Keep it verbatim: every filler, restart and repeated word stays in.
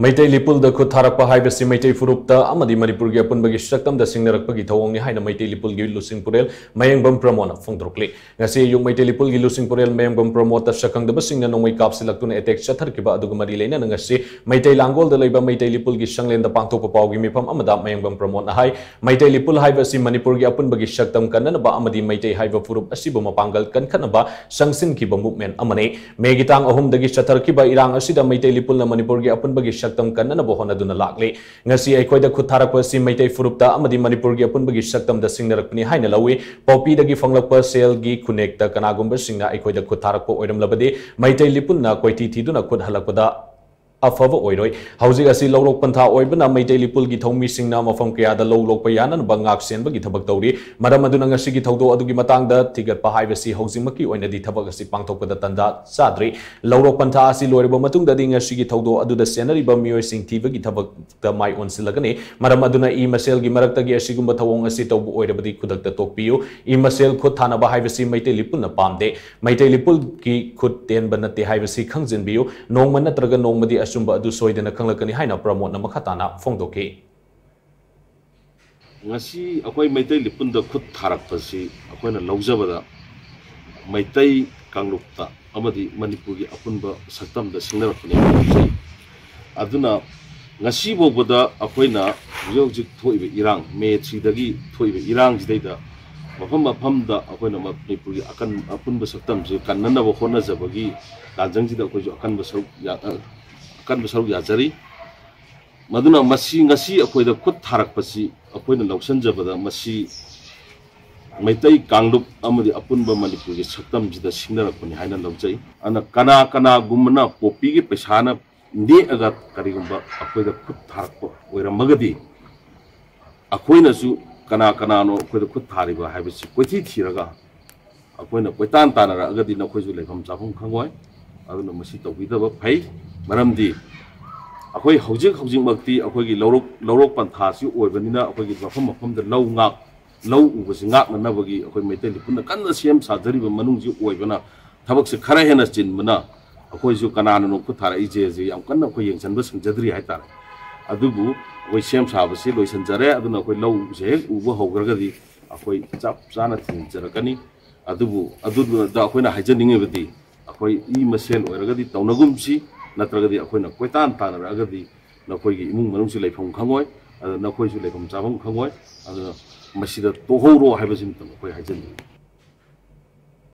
ꯃꯩꯇꯩ ꯂꯤꯄꯨꯜꯗ ꯈꯨꯠ ꯊꯥꯔꯛꯄ ꯍꯥꯏꯕꯁꯤ ꯃꯩꯇꯩ ꯐꯨꯔꯨꯞꯇ ꯑꯃꯗꯤ ꯃꯅꯤꯄꯨꯔꯒꯤ ꯑꯄꯨꯟꯕꯒꯤ ꯁꯛꯇꯝꯗ ꯁꯤꯡꯅꯔꯛꯄꯒꯤ ꯊꯧꯑꯣꯡꯅꯤ ꯍꯥꯏꯅ ꯃꯩꯇꯩ ꯂꯤꯄꯨꯜꯒꯤ ꯂꯨꯆꯤꯡ ꯄꯨꯔꯦꯜ ꯃꯌꯦꯡꯕꯝ ꯄ꯭ꯔꯃꯣꯗꯅ ꯐꯣꯡꯗꯣꯔꯛꯂꯤ꯫ ꯉꯁꯤ ꯑꯌꯨꯛ ꯃꯩꯇꯩ ꯂꯤꯄꯨꯜꯒꯤ ꯂꯨꯆꯤꯡ ꯄꯨꯔꯦꯜ ꯃꯌꯦꯡꯕꯝ ꯄ꯭ꯔꯃꯣꯗꯇ ꯁꯛꯈꯪꯗꯕꯁꯤꯡꯅ ꯅꯣꯡꯃꯩ ꯀꯥꯞꯁꯤꯜꯂꯛꯇꯨꯅ ꯑꯦꯇꯦꯛ ꯆꯠꯊꯔꯛꯈꯤꯕ ꯑꯗꯨꯒ ꯃꯔꯤ ꯂꯩꯅꯅ ꯉꯁꯤ ꯃꯩꯇꯩ ꯂꯥꯡꯒꯣꯜꯗ ꯂꯩꯕ ꯃꯩꯇꯩ ꯂꯤꯄꯨꯜꯒꯤ ꯁꯪꯂꯦꯟꯗ ꯄꯥꯡꯊꯣꯛꯄ ꯄꯥꯎꯒꯤ ꯃꯤꯐꯝ ꯑꯃꯗ ꯃꯌꯦꯡꯕꯝ ꯄ꯭ꯔꯃꯣꯗꯅ ꯍꯥꯏ, ꯃꯩꯇꯩ ꯂꯤꯄꯨꯜ ꯍꯥꯏꯕ ꯑꯁꯤ ꯃꯅꯤꯄꯨꯔꯒꯤ ꯑꯄꯨꯟꯕꯒꯤ ꯁꯛꯇꯝ ꯀꯟꯅꯅꯕ ꯑꯃꯗꯤ ꯃꯩꯇꯩ ꯍꯥꯏꯕ ꯐꯨꯔꯨꯞ ꯑꯁꯤꯕꯨ ꯃꯄꯥꯡꯒꯜ ꯀꯟꯈꯠꯅꯕ ꯆꯪꯁꯤꯟꯈꯤꯕ movement ꯑꯃꯅꯤ꯫ ꯃꯦꯒꯤ ꯇꯥꯡ ꯑꯍꯨꯝꯗꯒꯤ ꯆꯠꯊꯔꯛꯈꯤꯕ ꯏꯔꯥꯡ ꯑꯁꯤꯗ ꯃꯩꯇꯩ ꯂꯤꯄꯨꯜꯅ ꯃꯅꯤꯄꯨꯔꯒꯤ ꯑꯄꯨꯟꯕꯒꯤ ꯁꯛꯇꯝ ꯀꯟꯅꯅꯕ ꯍꯣꯠꯅꯗꯨꯅ ꯂꯥꯛꯂꯤ꯫ ꯉꯁꯤ ꯑꯩꯈꯣꯏꯗ ꯈꯨꯠ ꯊꯥꯔꯛꯄ ꯑꯁꯤ ꯃꯩꯇꯩ ꯐꯨꯔꯨꯞꯇ ꯑꯃꯗꯤ ꯃꯅꯤꯄꯨꯔꯒꯤ ꯑꯄꯨꯟꯕꯒꯤ ꯁꯛꯇꯝꯗ ꯁꯤꯡꯅꯔꯛꯄꯅꯤ ꯍꯥꯏꯅ ꯂꯧꯏ꯫ ꯄꯣꯄꯤꯗꯒꯤ ꯐꯪꯂꯛꯄ ꯁꯦꯜꯒꯤ ꯈꯨꯅꯦꯛꯇ ꯀꯅꯥꯒꯨꯝꯕꯁꯤꯡꯅ ꯑꯩꯈꯣꯏꯗ ꯈꯨꯠ ꯊꯥꯔꯛꯄ ꯑꯣꯏꯔꯝꯂꯕꯗꯤ ꯃꯩꯇꯩ ꯂꯤꯄꯨꯜꯅ ꯀꯣꯏꯊꯤ ꯊꯤꯗꯨꯅ ꯈꯨꯠ ꯍꯜꯂꯛꯄꯗ ꯑꯐꯕ ꯑꯣꯏꯔꯣꯏ꯫ ꯍꯧꯖꯤꯛ ꯑꯁꯤ ꯂꯧꯔꯣꯛ ꯄꯟꯊꯥ ꯑꯣꯏꯕꯅ ꯃꯩꯇꯩ ꯂꯤꯄꯨꯜꯒꯤ ꯊꯧꯃꯤꯁꯤꯡꯅ ꯃꯐꯝ ꯀꯌꯥꯗ ꯂꯧ ꯂꯣꯛꯄ ꯌꯥꯅꯅꯕ ꯉꯥꯛ ꯁꯦꯟꯕꯒꯤ ꯊꯕꯛ ꯇꯧꯔꯤ꯫ ꯃꯔꯝ ꯑꯗꯨꯅ ꯉꯁꯤꯒꯤ ꯊꯧꯗꯣꯛ ꯑꯗꯨꯒꯤ ꯃꯇꯥꯡꯗ ꯊꯤꯒꯠꯄ ꯍꯥꯏꯕꯁꯤ ꯍꯧꯖꯤꯛꯃꯛꯀꯤ ꯑꯣꯏꯅꯗꯤ ꯊꯕꯛ ꯑꯁꯤ ꯄꯥꯡꯊꯣꯛꯄꯗ ꯇꯥꯟꯖꯥ ꯆꯥꯗ꯭ꯔꯤ꯫ ꯂꯧꯔꯣꯛ ꯄꯟꯊꯥ ꯑꯁꯤ ꯂꯣꯏꯔꯕ ꯃꯇꯨꯡꯗꯗꯤ ꯉꯁꯤꯒꯤ ꯊꯧꯗꯣꯛ ꯑꯗꯨꯗ ꯆꯦꯟꯅꯔꯤꯕ ꯃꯤꯑꯣꯏꯁꯤꯡ ꯊꯤꯕꯒꯤ ꯊꯕꯛꯇ ꯃꯥꯏ ꯑꯣꯟꯁꯤꯜꯂꯒꯅꯤ꯫ ꯃꯔꯝ ꯑꯗꯨꯅ ꯏ ꯃꯁꯦꯜꯒꯤ ꯃꯔꯛꯇꯒꯤ ꯑꯁꯤꯒꯨꯝꯕ ꯊꯧꯑꯣꯡ ꯑꯁꯤ ꯇꯧꯕ ꯑꯣꯏꯔꯕꯗꯤ ꯈꯨꯗꯛꯇ ꯇꯣꯛꯄꯤꯌꯨ꯫ ꯏ ꯃꯁꯦꯜ ꯈꯨꯠ ꯊꯥꯅꯕ ꯍꯥꯏꯕꯁꯤ ꯃꯩꯇꯩ ꯂꯤꯄꯨꯜꯅ ꯄꯥꯝꯗꯦ꯫ ꯃꯩꯇꯩ ꯂꯤꯄꯨꯜꯒꯤ ꯈꯨꯠ ꯇꯦꯟꯕ ꯅꯠꯇꯦ ꯍꯥꯏꯕꯁꯤ ꯈꯪꯖꯤꯟꯕꯤꯌꯨ꯫ ꯅꯣꯡꯃ ꯅꯠꯇ꯭ꯔꯒ ꯅꯣꯡꯃꯗꯤ ꯑꯆꯨꯝꯕ ꯑꯗꯨ ꯁꯣꯏꯗꯅ ꯈꯪꯂꯛꯀꯅꯤ ꯍꯥꯏꯅ ꯄ꯭ꯔꯃꯣꯗꯅ ꯃꯈꯥ ꯇꯥꯅ ꯐꯣꯡꯗꯣꯛꯈꯤ꯫ ꯉꯁꯤ ꯑꯩꯈꯣꯏ ꯃꯩꯇꯩ ꯂꯤꯄꯨꯟꯗ ꯈꯨꯠ ꯊꯥꯔꯛꯄꯁꯤ ꯑꯩꯈꯣꯏꯅ ꯂꯧꯖꯕꯗ ꯃꯩꯇꯩ ꯀꯥꯡꯂꯨꯞꯇ ꯑꯃꯗꯤ ꯃꯅꯤꯄꯨꯔꯒꯤ ꯑꯄꯨꯟꯕ ꯁꯛꯇꯝꯗ ꯁꯤꯡꯅꯔꯛꯄꯅꯤ ꯍꯥꯏꯅ ꯂꯧꯖꯩ꯫ ꯑꯗꯨꯅ ꯉꯁꯤ ꯐꯥꯎꯕꯗ ꯑꯩꯈꯣꯏꯅ ꯍꯧꯖꯤꯛ ꯍꯧꯖꯤꯛ ꯊꯣꯛꯏꯕ ꯏꯔꯥꯡ, ꯃꯦ ꯊ꯭ꯔꯤꯗꯒꯤ ꯊꯣꯛꯏꯕ ꯏꯔꯥꯡꯁꯤꯗꯩꯗ ꯃꯐꯝ ꯃꯐꯝꯗ ꯑꯩꯈꯣꯏꯅ ꯃꯅꯤꯄꯨꯔꯒꯤ ꯑꯀꯟ-, ꯑꯄꯨꯟꯕ ꯁꯛꯇꯝꯁꯤ ꯀꯟꯅꯅꯕ ꯍꯣꯠꯅꯖꯕꯒꯤ ꯂꯥꯟꯖꯪꯁꯤꯗ ꯑꯩꯈꯣꯏꯁꯨ ꯑꯀꯟꯕ ꯁꯔꯨꯛ ꯌꯥ-, ꯑ, ꯑꯀꯟꯕ ꯁꯔꯨꯛ ꯌꯥꯖꯔꯤ꯫ ꯃꯗꯨꯅ ꯃꯁꯤ ꯉꯁꯤ ꯑꯩꯈꯣꯏꯗ ꯈꯨꯠ ꯊꯥꯔꯛꯄꯁꯤ ꯑꯩꯈꯣꯏꯅ ꯂꯧꯁꯤꯟꯖꯕꯗ ꯃꯁꯤ ꯃꯩꯇꯩ ꯀꯥꯡꯂꯨꯞ ꯑꯃꯗꯤ ꯑꯄꯨꯟꯕ ꯃꯅꯤꯄꯨꯔꯒꯤ ꯁꯛꯇꯝꯁꯤꯗ ꯁꯤꯡꯅꯔꯛꯄꯅꯤ ꯍꯥꯏꯅ ꯂꯧꯖꯩ꯫ ꯑꯗꯨꯅ ꯀꯅꯥ ꯀꯅꯥꯒꯨꯝꯕꯅ ꯄꯣꯄꯤꯒꯤ ꯄꯩꯁꯥꯅ ꯅꯦꯛꯑꯒ ꯀꯔꯤꯒꯨꯝꯕ ꯑꯩꯈꯣꯏꯗ ꯈꯨꯠ ꯊꯥꯔꯛꯄ ꯑꯣꯏꯔꯝꯃꯒꯗꯤ ꯑꯩꯈꯣꯏꯅꯁꯨ ꯀꯅꯥ ꯀꯅꯥꯅꯣ ꯑꯩꯈꯣꯏꯗ ꯈꯨꯠ ꯊꯥꯔꯤꯕ ꯍꯥꯏꯕꯁꯤ ꯀꯣꯏꯊꯤ ꯊꯤꯔꯒ ꯑꯩꯈꯣꯏꯅ ꯀꯣꯏꯇꯥꯟ ꯇꯥꯟꯅꯔꯛꯑꯒꯗꯤ ꯅꯈꯣꯏꯁꯨ ꯂꯩꯐꯝ ꯆꯥꯐꯝ ꯈꯪꯉꯣꯏ꯫ ꯑꯗꯨꯅ ꯃꯁꯤ ꯇꯧꯕꯤꯗꯕ ꯐꯩ꯫ ꯃꯔꯝꯗꯤ ꯑꯩꯈꯣꯏ ꯍꯧꯖꯤꯛ ꯍꯧꯖꯤꯛꯃꯛꯇꯤ ꯑꯩꯈꯣꯏꯒꯤ ꯂꯧꯔꯣꯛ, ꯂꯧꯔꯣꯛ ꯄꯟꯊꯥꯁꯤ ꯑꯣꯏꯕꯅꯤꯅ ꯑꯩꯈꯣꯏꯒꯤ ꯃꯐꯝ ꯃꯐꯝꯗ ꯂꯧ ꯉꯥꯛ, ꯂꯧ ꯎꯕꯁꯤ ꯉꯥꯛꯅꯅꯕꯒꯤ ꯑꯩꯈꯣꯏ ꯃꯩꯇꯩ ꯂꯤꯄꯨꯟꯅ ꯀꯟꯅ ꯁꯦꯝ ꯁꯥꯖꯔꯤꯕ ꯃꯅꯨꯡꯁꯤ ꯑꯣꯏꯕꯅ ꯊꯕꯛꯁꯦ ꯈꯔ ꯍꯦꯟꯅ ꯆꯤꯟꯕꯅ ꯑꯩꯈꯣꯏꯁꯨ ꯀꯅꯥꯅꯅꯣ ꯈꯨꯠ ꯊꯥꯔꯛꯏꯁꯦ ꯍꯧꯖꯤꯛ ꯌꯥꯝ ꯀꯟꯅ ꯑꯩꯈꯣꯏ ꯌꯦꯡꯁꯤꯟꯕ ꯁꯪꯖꯗ꯭ꯔꯤ ꯍꯥꯏꯇꯥꯔꯦ꯫ ꯑꯗꯨꯕꯨ ꯑꯩꯈꯣꯏ ꯁꯦꯝ ꯁꯥꯕꯁꯤ ꯂꯣꯏꯁꯤꯟꯖꯔꯦ꯫ ꯑꯗꯨꯅ ꯑꯩꯈꯣꯏ ꯂꯧꯁꯦ ꯍꯦꯛ ꯎꯕ ꯍꯧꯈ꯭ꯔꯒꯗꯤ ꯑꯩꯈꯣꯏ ꯆꯞ ꯆꯥꯅ ꯊꯤꯟꯖꯔꯛꯀꯅꯤ꯫ ꯑꯗꯨꯕꯨ ꯑꯗꯨꯗ ꯑꯩꯈꯣꯏꯅ ꯍꯥꯏꯖꯅꯤꯡꯉꯤꯕꯗꯤ, ꯑꯩꯈꯣꯏ ꯏ ꯃꯁꯦꯜ ꯑꯣꯏꯔꯒꯗꯤ ꯇꯧꯅꯒꯨꯝꯁꯤ, ꯅꯠꯇ꯭ꯔꯒꯗꯤ ꯑꯩꯈꯣꯏꯅ ꯀꯣꯏꯇꯥꯟ ꯇꯥꯟꯅꯔꯛꯑꯒꯗꯤ ꯅꯈꯣꯏꯒꯤ ꯏꯃꯨꯡ ꯃꯅꯨꯡꯁꯤ ꯂꯩꯐꯝ ꯈꯪꯉꯣꯏ, ꯑꯗꯨ ꯅꯈꯣꯏꯁꯨ ꯂꯩꯐꯝ ꯆꯥꯐꯝ ꯈꯪꯉꯣꯏ꯫ ꯑꯗꯨꯅ ꯃꯁꯤꯗ ꯇꯣꯛꯍꯧꯔꯣ ꯍꯥꯏꯕꯁꯤꯃꯇꯪ ꯑꯩꯈꯣꯏ ꯍꯥꯏꯖꯅꯤꯡꯉꯤ꯫